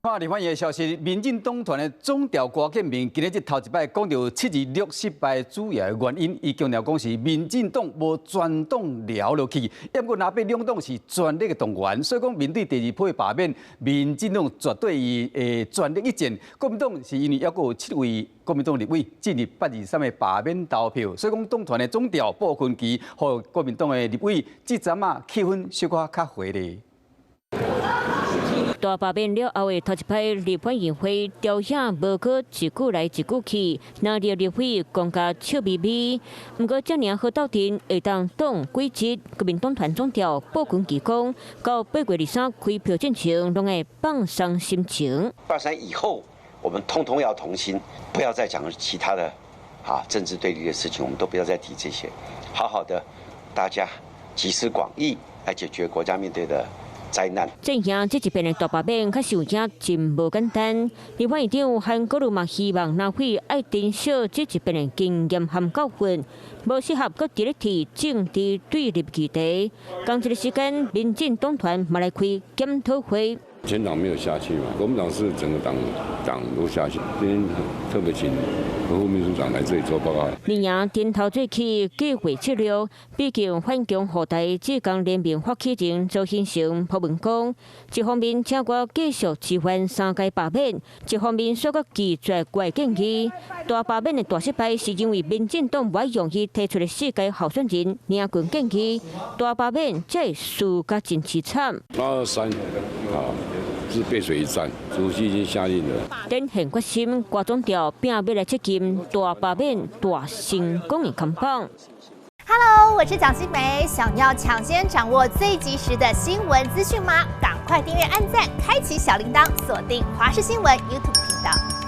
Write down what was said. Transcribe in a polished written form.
看立法院的消息，民進黨團的總召郭建明今日這頭一擺講著726失敗主要的原因，伊強調講是民進黨無全黨撩落去，毋過藍白兩黨是全力的動員，所以講面對第二波的罷免，民進黨絕對會全力一戰。國民黨是因為猶閣有七位國民黨立委進入823的罷免投票，所以講黨團的總召布群旗，予國民黨的立委這陣仔氣氛小可較和咧。大罷免了後的頭一擺立法院會，朝野無閣一句來一句去，藍綠立委講甲笑眯眯。毋過遮爾好鬥陣，會當擋幾日？國民黨團總召布群旗講，到8月23開票進前，攏會放鬆心情。 823以後，我們通通要同心，不要再講其他的政治對立的事情，我們都不要再提這些，好好的，大家集思廣益來解決國家面對的災難。進行這一遍的大罷免，確實有影真無簡單。立法院長韓國瑜嘛希望藍委愛珍惜這一遍的經驗和教訓，無適合閣佇咧提政治對立議題。仝一个時間，民進黨團嘛來開檢討會。全黨沒有下去嘛，國民黨是整個黨黨都下去。今天特別請何副秘書長來這裡做報告。連夜頂頭做起計劃策略，畢竟反共護台志工聯盟發起人周興成鋪文講，一方面請我繼續支援三屆罷免，一方面煞閣拒絕我的建議。大罷免的大失敗是因為民進黨無愛用伊提出的四個候選人領軍建議，大罷免才會輸甲真淒慘。 823啊，是背水一戰，主席已經下令了。展現決心，郭總召拼欲來切金大罷免大成功的扛棒。 Hello，我是蔣新梅，想要搶先掌握最及時的新聞資訊嗎？趕快訂閱、按讚、開啟小鈴鐺，鎖定華視新聞 YouTube 頻道。